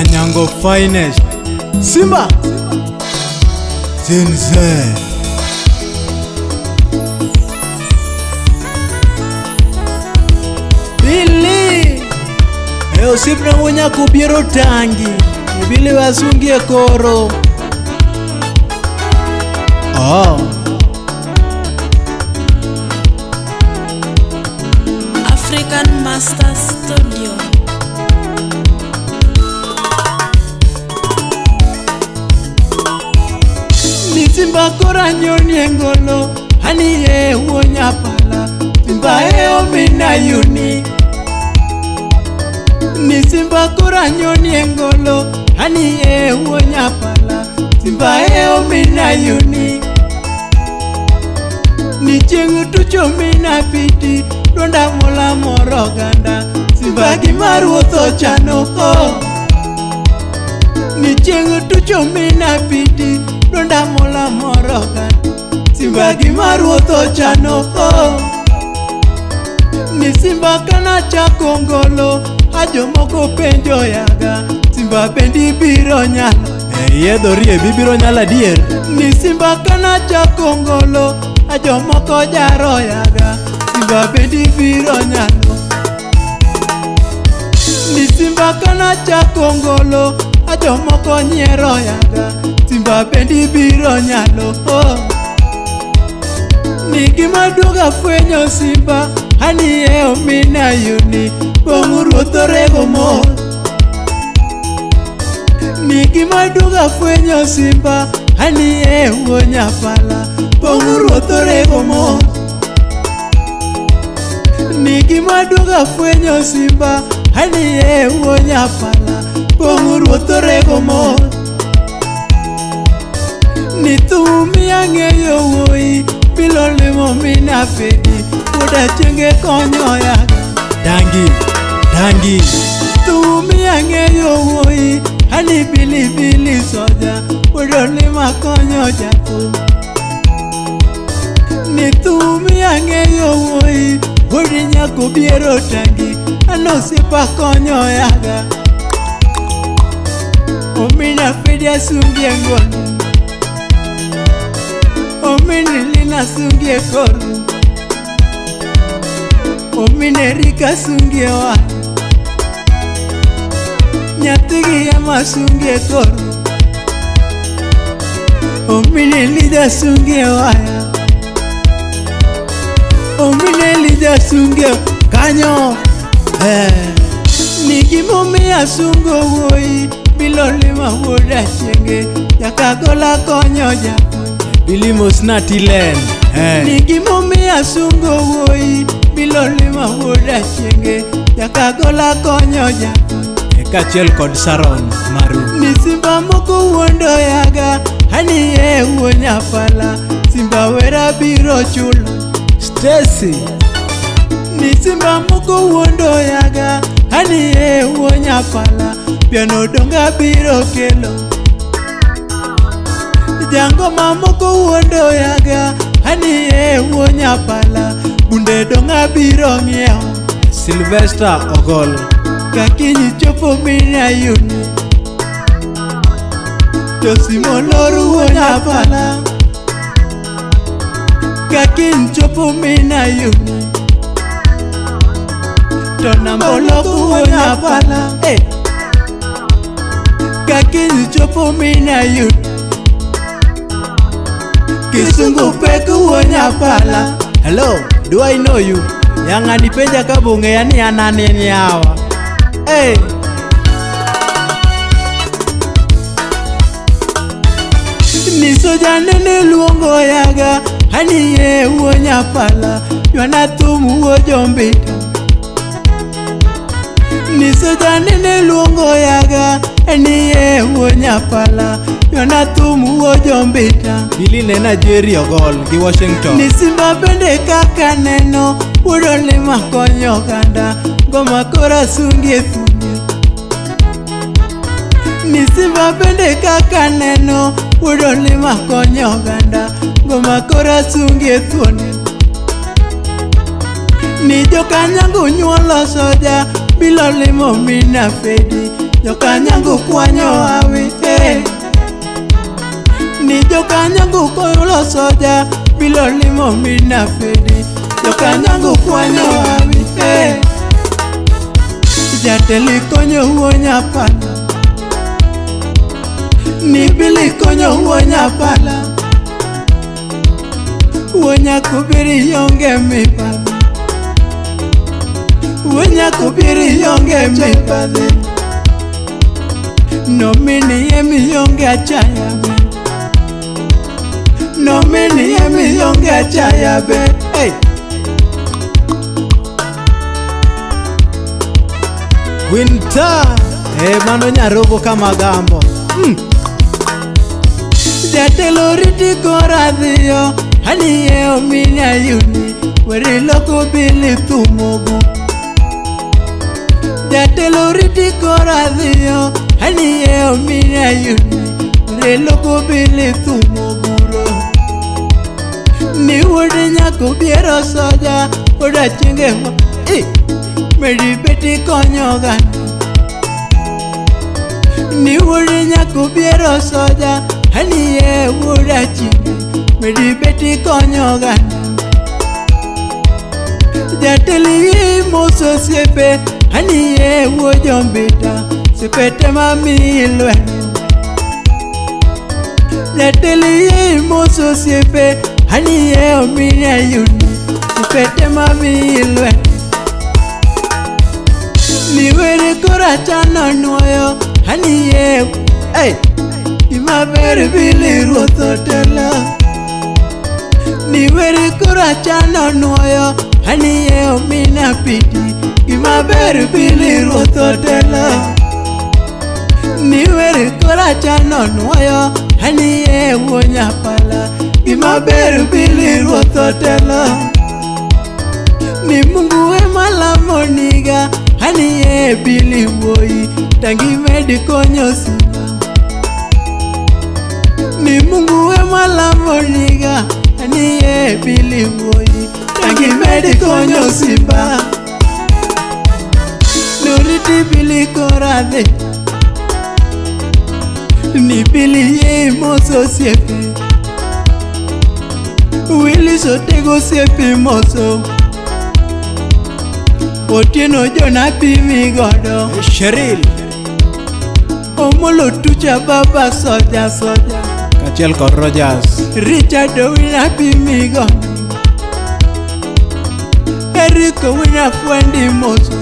Jokanyango finest. Simba. Zinze. Billy. E osiepna wuo biero tangi. E Billy wasungie koro. Oh. African Master Studio. Ni simba kora nyoni engolo ani ye wuo nyapala simba e omina yuni. Ni simba kora nyoni engolo ani ye wuo nyapala simba e omina yuni. Ni chieng' tucho mina piti dwonda mola moro oganda simba gima ruoth ochano ko. Ni chieng' tucho mina piti dwonda mola moro oganda simba gima ruoth ochano ko. Ni simba kana chako ngolo a jomoko penjo yaga simba bendi biro nyalo. Yiedhorie bibiro nyalo adier. Ni simba kana chako ngolo a jomoko jaro yaga simba bendi biro nyalo. Ni simba kana chako ngolo a jomoko nyiero yaga simba bendi biro nyalo. Oh. Ni gima duoga fwenyo simba ani e omina yuni pong'o ruoth orego mos. Ni gima duoga fwenyo simba ani e wuo nyapala pong'o ruoth orego mos. Ni gima duoga fwenyo simba ani e wuo nyapala pong'o ruoth orego mos. Ni thum ang'eyo wuoyi bilo limo mina pedi wuoda chienge konyo yaga. Dangi, dangi. Thum ang'eyo wuoyi ani bilibili soja wuodo lima konyo jathum. Ni thum ang'eyo wuoyi wuodi nyako biero tangi an osiepa konyo yaga. Omina pedi asungie ngolo omini lina sungie koro omine rika sungie waya nyathigi ema sungie koro omine lida sungie waya omine lida sungie kanyo. Ni gimomiyo asungo wuoyi bilo lima wuod achienge jakagola konyo japuonj. Billy mosna tilen. Ni gimomiyo asungo wuoyi bilo lima wuod achienge jakagola konyo japuonj. Kaachiel kod Saron maru. Ni simba moko wuondo yaga ani e wuo nyapala simba wera biro chulo. Stacy. Ni simba moko wuondo yaga ani e wuo nyapala piano donga biro kelo. Jangoma moko wuondo yaga ani e wuo nyapala bunde donga biro ng'iewo. Sylvester Ogol. Kakinyi chopo mina yuni to simolor wuo nyapala. Kakinyi chopo mina yuni to nambolok wuo nyapala. Kakinyi chopo mina yuni kisungu pek wuo nyapala. Hello, do I know you? Yang'ani penja ka bong'eya ni an aneni yawa. Hey. Ni soja nene luongo yaga ani e wuo nyapala ywana thum wuo jombita. Ni soja nene luongo yaga ani e wuo nyapala ywana thum wuo jombita. Billy ne Nigeria Ogol gi Washington. Ni simba bende kaka neno wuodo lima konyo oganda ngoma kora sungie thumie. Ni simba bende kaka neno wuodo lima konyo oganda ngoma kora sungie thuone. Ni jokanyango nyuolo soja bilo limo mina pedi Jokanyangu kwanyo hawi eh. Ni jokanyangu koyulo soja bilo limo mina fedi. Jokanyangu kwanyo hawi eh. Jateli konyo wuo nyapala. Ni bili konyo wuo nyapala. Wuo nyakubiri yonge mibadhi. Wuo nyakubiri yonge mibadhi. Nomini emi yonge achaya be. Nomini emi yonge achaya be. Hey. Winter mano nyarogo kamagambo. Jatelo riti kora dhiyo aniye omini ayuni weri loko bili thumogu. Jatelo riti kora dhiyo aniye omini ayuni weri loko bili thumoguro. Ni wuod nyako biero soja oda chinge wa medi beti konyo oganda. Ni wuod nyako biero soja aniye wuod achinge medi beti konyo oganda. Jateli moso osiepe aniye wuo jombita sipete mamiyi lwedo. Jateli moso osiepe aniye omini ayuni sipete mamiyi lwedo. Ni were kora chano nuoyo aniye hey. Gima ber bili ruoth otelo. Ni were kora chano nuoyo aniye omina pidi. Gima ber bili ruoth otelo. Ni were kora chano nuoyo aniye wuo nyapala. Gima ber bili ruoth otelo. Ni Mungu ema lamoniga aniye bili wuoyi tangi medi konyo simba. Ni Mungu ema lamoniga aniye bili wuoyi tangi medi konyo simba. Noriti bili koradhi ni bili ye moso osiepe. Willis otego osiepe moso. Otieno jona pimi godo. Sheril Omolo tucha baba soja soja. Kachiel kod Rogers. Richard Owina pimi godo. Eric Owina fwendi moso.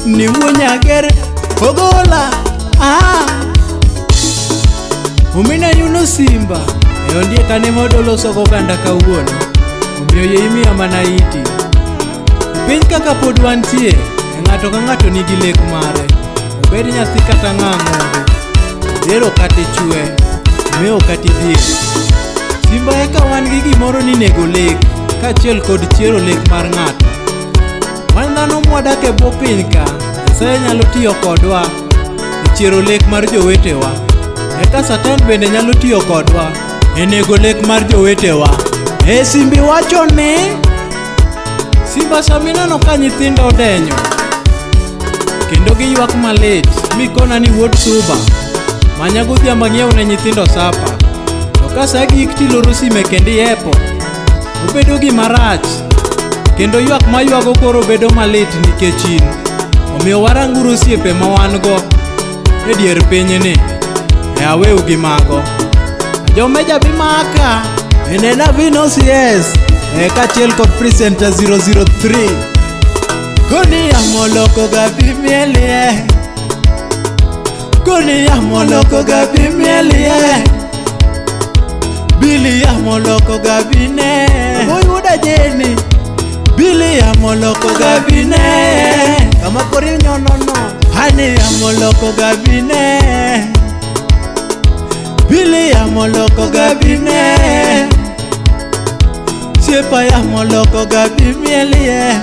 Ni wuo nyager Ogola. Ah. Omina yuno Simba e ondiek ane modoloso goganda kawuono. Omiyo yie imiya mana iti. Piny kaka pod wantie, e ng'ato ka ng'ato nigi lek mare. Obed nyathi kata ng'ang'ongo, odhero kata ichwe, omewo kata idhier. Simba eka wan gi gimoro ni nego lek, kaachiel kod chiero lek mar ng'ato. Wan dhano mwadak e bwo piny ka, Nyasaye nyalo tiyo kodwa e chiero lek mar jowetewa. Eka Satan bende nyalo tiyo kodwa e nego lek mar jowetewa. E Simbi wacho ni Simba sama ineno ka nyithindo odenyo kendo giywak malit mikona ni wuod suba manya godhiambo ang'iew ne nyithindo sapa, to ka sa gik tiloro sime kendo iepo, obedo gima rach kendo ywak maywago koro bedo malit nikech in. Omiyo waranguru osiepe ma wan go e dier pinyni e aweu gi mago. Jomeja bi maka Enena vino CS e kaachiel kod presenter 003. Koni yamo loko ga bi mielie. Koni yamo loko ga bi mielie. Bili yamo loko ga bine. Oyuda jeni. Bili yamo loko ga bine. Kama kori nyono no. Hani yamo loko ga bine. Bili yamo loko ga bine. Siepa yamo loko ga bi mielie.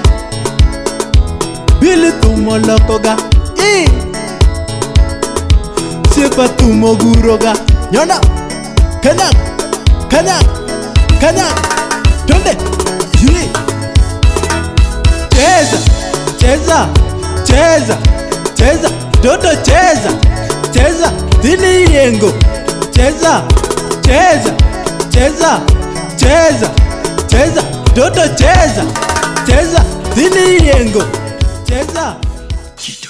Bili tumo loko ga i. Siepa tumo guro ga Nyona. Kanya. Kanya. Kanya. Twende. Yui. Cheza, cheza, cheza, Cheza toto cheza. Cheza dhini yengo. Cheza cheza cheza cheza cheza toto cheza. Cheza dhini yengo. Cheza. Kido.